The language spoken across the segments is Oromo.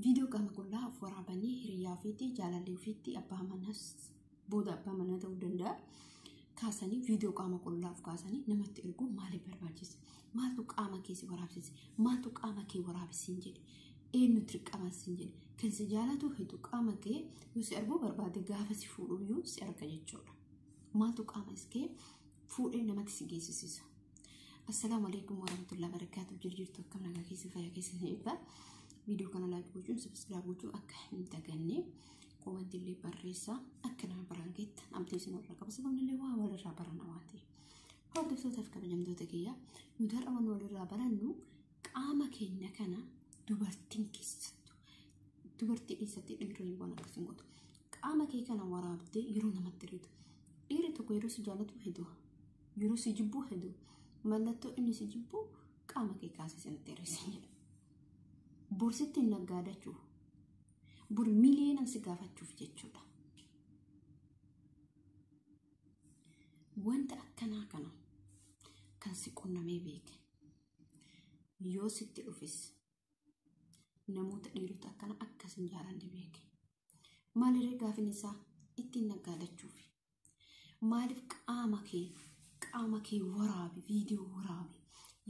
Viidiyoo qaama qullaa of waraabanii hiriyaa ofiitti, jaalallee ofiitti, abbaa manaas booda abbaa manaa ta'uu danda'a. Kaasanii viidiyoo qaama qullaa of kaasanii namatti erguun maaliif barbaachisa? Maaltu qaama kee si waraabsise? Maaltu qaama kee waraabisiin jedhe? Eenyu dirqama siin jedhe? Kan si jaalatu hedduu qaama kee yoo si arguu barbaade gaafa si fuudhuyyuu si arga jechuudha. Maaltu qaama kee fuudhee namatti si geessisiisa? Assalaamu alaikum warahmatullahi wabarakatuh. Jirjirtu akkam nagaa keessa fayyaa keessa ni eebba. Viidiyoo kana like gochuun subscribe gochuun akka hin daganne comment illee barreessaa akka nama biraan geettan abdii isin irraa qaba. Sababni illee waa walirraa barana waan ta'eef. Hordoftootaaf kabajamtoota kiyya, nuti har'a waan walirraa barannu qaama keenya kana dubartiin keessattu dubartii keessatti dhiirri waan akkasiin gootu. Qaama kee kana waraabdee yeroo namatti ergitu. Dhiirri tokko yeroo si jaalatu hedduu, yeroo si jibbu hedduu, mallattoo inni si jibbu qaama kee kaasee sinatti hir'isa jedha. Borsitti hin naggaadachuuf, bor miliyoonaan si gaafachuuf jechuudha. Wanta akkanaa kana kan si qunnamee beeke yoo sitti dhufes namoota dhiirota akkana akkas hin jaalanne beeke. Maalirree gaafin isaa ittiin naggaadachuuf? Maaliif qaama kee waraabi, viidiyoo waraabi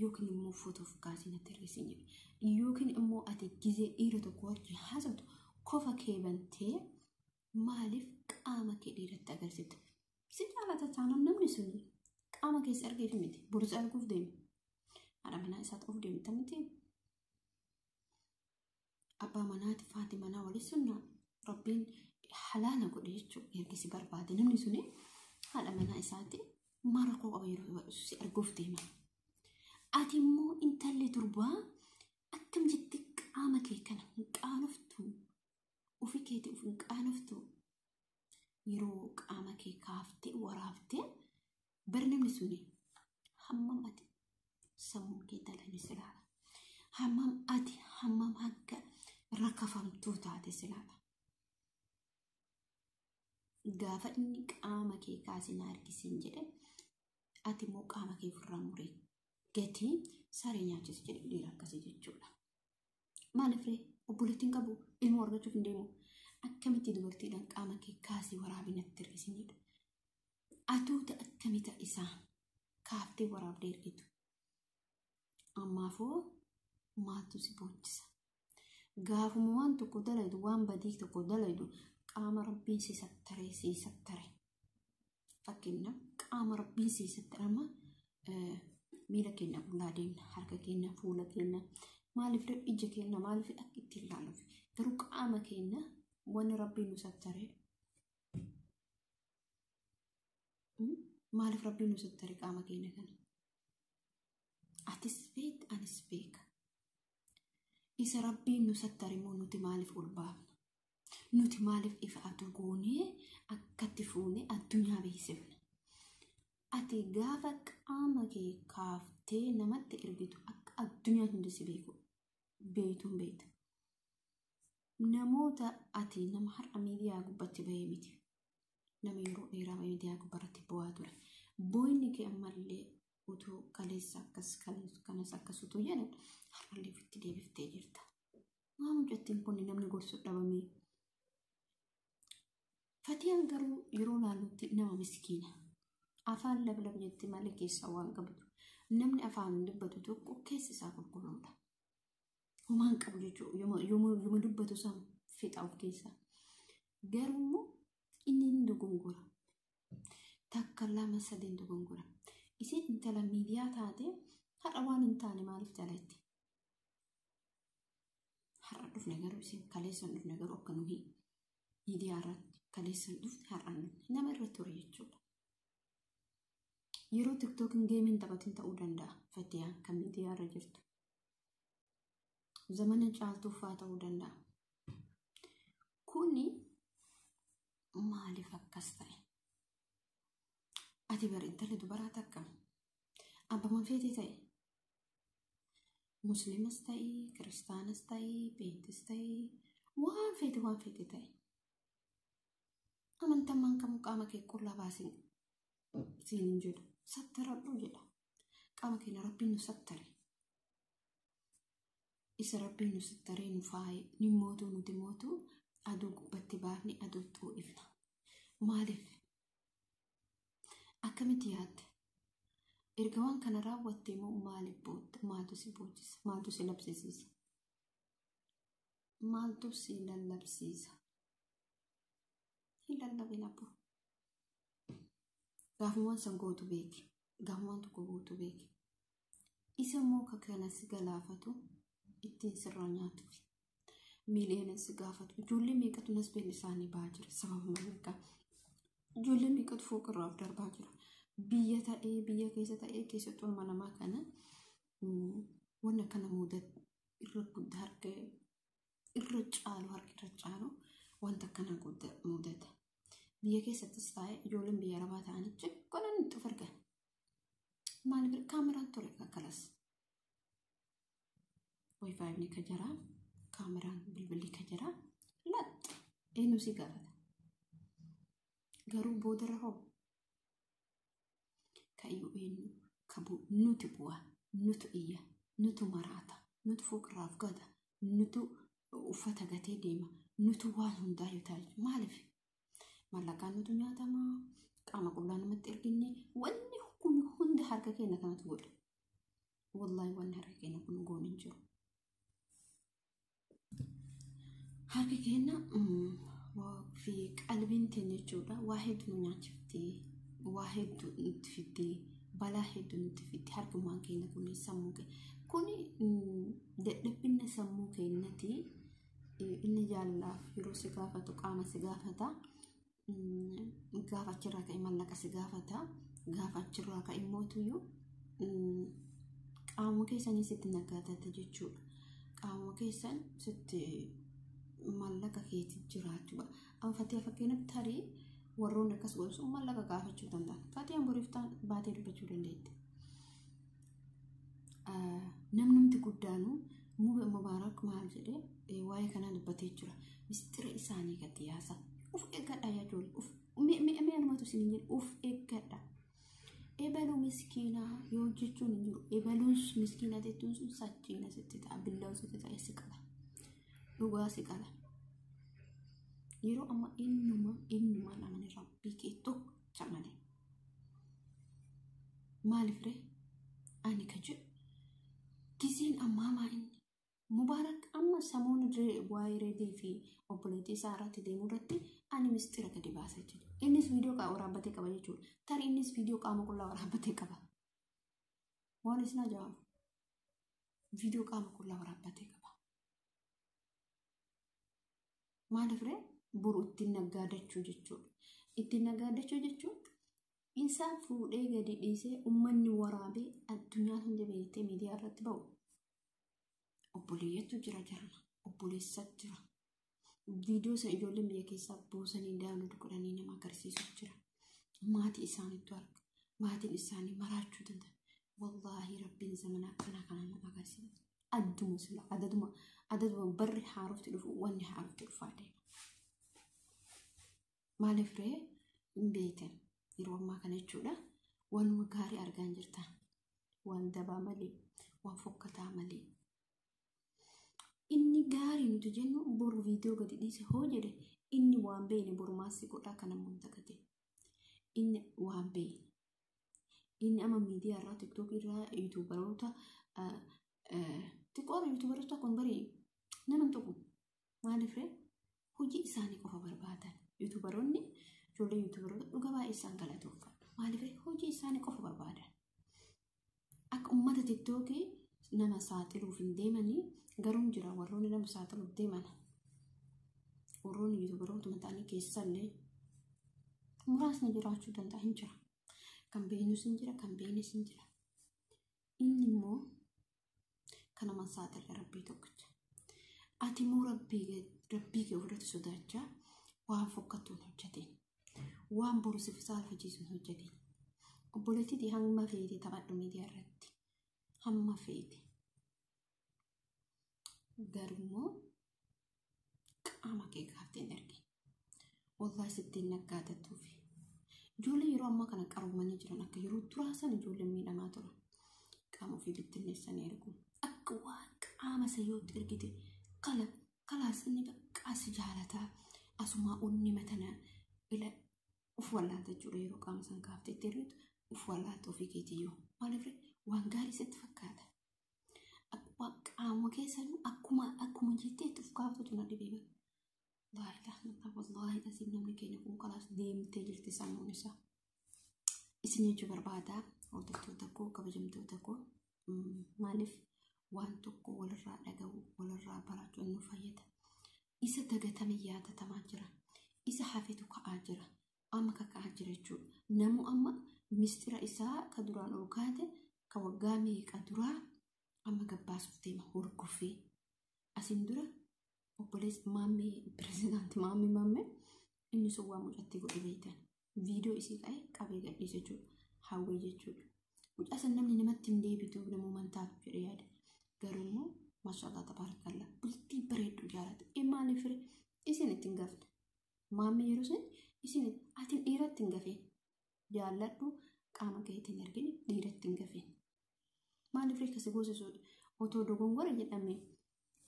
yookiin immoo footoof kaasii natti hir'isiin jedhe, yookiin immoo ati gizee dhiira tokko wajjin haasoftu kofa kee bantee maaliif qaama kee dhiiratti agarsiifta? Si jaalata taanaan namni sun qaama keessa argeef miti, borsi arguuf deema. Haadha manaa isaa ta'uuf deemta miti. Abbaa manaati faati manaa walii sunna Rabbiin halaala godhe jechuudha. Erga si barbaade namni suni haadha manaa isaati maal rakkoo qaba yeroo si arguuf deema? Ati immoo intalli durbaa akkam jetti qaama kee kana hin qaanoftu? Ofii keetii of hin qaanoftu? Yeroo qaama kee kaaftee waraabtee bar namni suni hammam ati sammuun kee dalanii si ilaala. Hammam ati hammam hanga rakafamtuu taate si ilaala. Gaafa inni qaama kee kaasee na argisiin jedhe, ati immoo qaama kee ofirraa muree gatii saree nyaachise jedhe dhiira akkasii jechuudha. Maaliif ree, obboleettiin qabu ilmoo argachuuf hin deemu? Akkamitti dubartiidhaan qaama kee kaasee waraabii natti ergisiin jedhu? Atuuta akkamita isaa kaaftee waraabdee ergitu? Ammaafoo maaltu si boochisa? Gaafuma waan tokko dalaydu, waan badii tokko dalaydu, qaama Rabbiin si sattaree si sattare. Fakkeenyaaf, qaama Rabbiin si sattare amma miila keenya qullaa deemna, harka keenya, fuula keenya, maaliif ija keenya maaliif akka ittiin ilaaluuf? Garuu qaama keenya wanni Rabbiin nu sattare, maaliif Rabbiin nu sattare qaama keenya kana? Atis beekta, anis beeka. Isa Rabbiin nu sattare immoo nuti maaliif ol baafna? Nuti maaliif ifa aduu goonee akkatti fuunee addunyaa beeksifna? Ati gaafa qaama kee kaaftee namatti ergitu akka addunyaan hundi si beeku beektuun beekta. Namoota ati nama har'a miidiyaa gubbatti bahee miti. Nama yeroo dheeraa miidiyaa gubbaratti bu'aa ture. Booyinni kee ammallee utuu kaleessa akkas kanas akkas utuu jedhan har'allee ofitti deebiftee jirta. Maa mucattiin kun namni gorsu dhabamee? Fatiyaan garuu yeroo laallutti nama miskiina. Afaan lablab jetti malee keessaa waan qabdu. Namni afaan dubbatu tokko keessi isaa qulqulluudha. Homaan qabu jechuudha. Yooma dubbatu san fixa of keessaa. Garuu immoo inni hin dogongora. Takka, lama, sadiin dogongora. Isiin intala miidiyaa taate har'a waan hin taane maaliif jaalatti? Har'a dhufne garuu isin kaleessa hin dhufne, garuu akka nuyi miidiyaa irratti kaleessa hin dhufne, har'a hin dhufne, nama irra ture jechuudha. Yeroo TikTokiin gameiin taphatin ta'uu danda'a Fatiyaan kan miidiyaa irra jirtu. Zamana caaltuuffaa ta'uu danda'a. Kuni maaliif akkas ta'e? Ati bari intalli dubaraa takka abbama feetee ta'e, musliimas ta'ii, kiristaanas ta'ii, peentis ta'ii, waan feete waan feete ta'e. Amantammaan kamuu qaama kee qullaa baasii siin hin jedhu. Sattaradhu jedha. Qaama keenya Rabbiin nu sattare. Isa rabbiin nu sittaree nu faaye ni mootuu nuti mootuu aduu gubbatti baafne aduu xoo'ifna. Maaliif? Akkamitti yaadde? Erga waan kana raawwatte immoo maaliif bootta? Maaltu si boochisa? Maaltu si labsisiisa? Maaltu si lallabsiisa? Hin lallabin abboo. Gaafumaan san gootu beeki. Gaafumaan tokko gootu beeki. Isa immoo ka kana si galaafatu ittiin sirraa nyaatuuf. Miiliyoona si gaafatu. Ijoollee meeqatu nasbeen isaanii ba'aa jira sababa mallaqaa. Ijoollee meeqatu fooqirraa of darbaa jira. Biyya ta'ee biyya keessa ta'ee keessattuu ilma namaa kana wanna kana mudatu irra guddaa harka irra caalu harka irra caalu wanta akkanaa mudata. Biyya keessattis taa'ee ijoolleen biyya arabaa ta'anii xiqqoon itti of argan. Maaliif kaameraan ture kakkalas. Wifi ka jira, kaameraan bilbilli ka jira, laxxa eenyu si gaafata. Garuu boodarra hoo ka iyyuu eenyu ka nuti bu'a, nutu iyya, nutu maraata, nutu fooqirraa of gata, nutu uffata gatee deema, nutu waan hundaa yoo ta'a. Maaliif? Mallaqaan nutu nyaatamaa, qaama qullaa namatti erginne, wanni kun hundi harka keenya kanatu godha. Wallaahi wanni harka keenya kun goon hin jiru. Harki keenya fi qalbiin teenya jechuudha waa hedduu nu nyaachifti, waa hedduu nutti fiddi, balaa hedduu nutti fiddi. Harkumaan keenya kun sammuu keenya kun dadhabbina sammuu keenyati. Inni jaalalaaf yeroo si gaafatu qaama si gaafata. Gaafa achirraa ka'e mallaqa si gaafata. Gaafa achirraa ka'e mootuyyuu qaama keessanii sitti naggaatata jechuudha. Qaama keessan sitti mallaqa keetti jiraachuu. Amma fakkii fakkeenyaaf tarii warroonni akkas godhu sun mallaqa gaafachuu danda'an. Fatiyaan boriif baatee dubbachuu dandeetti. Namnumti guddaanuu Mube Mubaarak maal jedhee waa'ee kanaa dubbatee jira. Mistira isaanii gadi yaasa. Uf eeggadha yaa ijoollee. Uf mi'a namatu isin hin jedhu uf eeggadha. Ebaluu miskiinaa yoo jechuun hin jiru. Ebaluun miskiinaa jechuun sun sachiina sitti ta'a. Billaa'u sitti ta'a si qala. Dhugaa si qala. Yeroo amma innuma namni rabbii kee tokkicha malee. Maaliif ree? Ani ka jedhu giseen ammaa maa inni? Mubaarak amma samuun waa'ee reedii fi obboleettii isaa irratti deemuu irratti ani mistira gadi baasa jechuudha. Innis viidiyoo waraabbatee qaba jechuudha. Tarii innis viidiyoo qaama qullaa waraabbatee qaba. Waan isin ajaa'ibu. Viidiyoo qaama qullaa waraabbatee qaba. Maaliif ree? Boru ittiin naggaadachuu jechuudha. Ittiin naggaadachuu jechuun isaa fuudhee gadi dhiisee uummanni waraabee addunyaan hundi beektee miidiyaa irratti ba'u. Obboleeyyattu jira jarana. Obboleessatu jira. Viidiyoo isa ijoolleen biyya keessaa buusanii daawwatu godhanii nama agarsiisu jira. Maatii isaaniitu arga. Maatiin isaanii maraachuu danda'a. Wallaahi rabbiin zamana akkanaa kana nama agarsiisa. Adduma sila adaduma barri haarofti dhufu wanni haarofti dhufaa deema. Maaliif ree hin beektan yeroo ammaa kana jechuudha. Waanuma gaarii argaa hin jirtan. Waan dabaa malee, waan fokkataa malee. Inni gaarii nuti jennu boru viidiyoo gadi dhiise hoo jedhe inni waan beekne borumaas si godhaa kana immoo takate. Inni waan beekne. Inni amma miidiyaa irraa, tiktookii irraa, yuutuubaroota xiqqoodha yuutuubaroota kun barii nama hin tuqu. Maaliif ree? Hojii isaanii qofa barbaadan. Yuutuubaroonni ijoollee yuutuubaroota dhuga baay'ee isaan galatoonfadhu. Maaliif ree? Hojii isaanii qofa barbaadan. Akka uummata tiktookii nama saaxiluuf hin deemanii garuu jira warroonni nama saaxiluuf deeman. Warroonni yuutuubaroota ta'anii keessallee muraasni jiraachuu danda'a hin jira. Kan beeknus hin jira, kan beeknes hin jira. Inni immoo kan nama saaxile rabbii tokkicha. Ati immoo rabbii kee ofirratti sodaachaa waan fokkattuun hojjeteen. Waan boru siif saalfachiisuun hojjeteen. Obboleettiitii hamma feete taphadhu miidiyaa irratti. Hamma feete. Garuu immoo qaama kee gaaftee hin ergin. Wallaahi sittiin naggaatattuufi. Ijoolleen yeroo ammaa kana qaroomanii jiran akka yeroo duraa sana ijoolleen miidhamaa turan. Qaama ofii bittinneessanii ergu. Akka waan Qaama isa yoo itti ergite kala kalaas inni bakka si jaalataa asumaa onni matana ila uf wallaalta jechuudha. Yeroo qaama san kaaftee itti ergitu uf wallaalta ofii keetiyyuu. Maaliif waan gaarii sitti fakkaata. Qaama keessanuu akkuma jettee itti uf kaaftutu na dhibee bara. Laa ilaaha illallah, wallaahi asiin namni keenya kun kalaas deemtee jirti sammuun isaa. Isin jechuu barbaada, hordoftoota koo, kabajamtoota koo, maaliif waan tokko walirraa dhaga'u, walirraa barachuun nu fayyada. Isa dagatame yaadatamaa jira. Isa hafetu ka'aa jira. Amma kaka'aa jira jechuudha. Namu amma mistira isaa ka duraan ol kaate, ka waggaa meeqa duraa, amma gabbaasuuf deema horgofee. Asin dura obboleessi maammee pirezidaanti maammee inni sun waan mucattii godhe beektan. Viidiyoo isii ka'ee qabee gadhiise jechuudha. Hawwii jechuudha. Mucaa san namni namatti hin deebitu, namummaan taatu jedhee yaada. Garuu immoo maashaallah tabaarakallah bultii bareedduu jaalata. E maaliif fire isin ittiin gafne? Maammee yeroo sun isin atiin dhiiratti hin gafeen. Jaalladhu, qaama kee ittiin argine dhiiratti hin gafeen. Maaliif ree kasi goosisu? Otoo dogongora jedhame,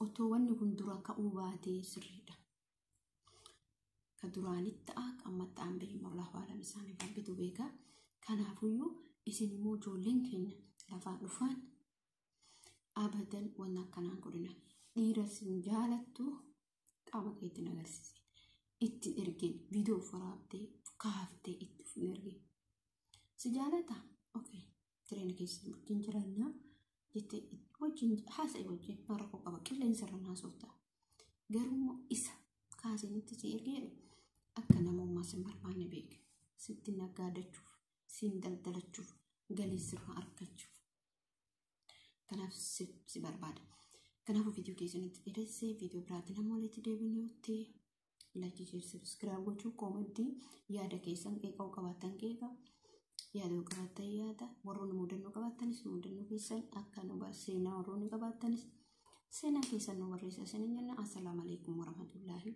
otoo wanni kun dura ka'uu baatee sirriidha. Ka duraanitti ta'a, ka ammatti ta'an beeku, Allahu alam, isaaniif rabbitu beeka. Kanaafuyyuu isin immoo ijoolleen keenya lafaa dhufaan abadan wanna akkanaan godhina. Dhiira sin jaalattu qaama keetti agarsiisin. Itti ergin, viidiyoo waraabdee kaaftee itti of hin ergin. Si jaalata? Okay. Jireenya keessa wajjin jiraannaa jettee wajjin haasa'e, wajjin maal rakkoo qaba, qilleensa irra haasofta. Garuu immoo isa kaasinitti si ergee jedhu akka namummaa sin barbaanne beeke. Sitti naggaadachuuf, siin daldalachuuf, galii sirraa argachuuf. Kanaaf si barbaada. Kanaafuu viidiyoo keessanitti dheeressee, viidiyoo biraatiin hamma walitti deebinutti like, share, subscribe gochuu, koomentii yaada keessan, qeeqa'uu qabaattan qeeqa, yaada qabaattan yaada, warroonni mudannoo qabaattanis mudannoo keessan akka nu seenaa, warroonni qabaattanis seenaa keessan nu barreessa isiniin jenna. Assalaamu alaikum warahmatullaahi.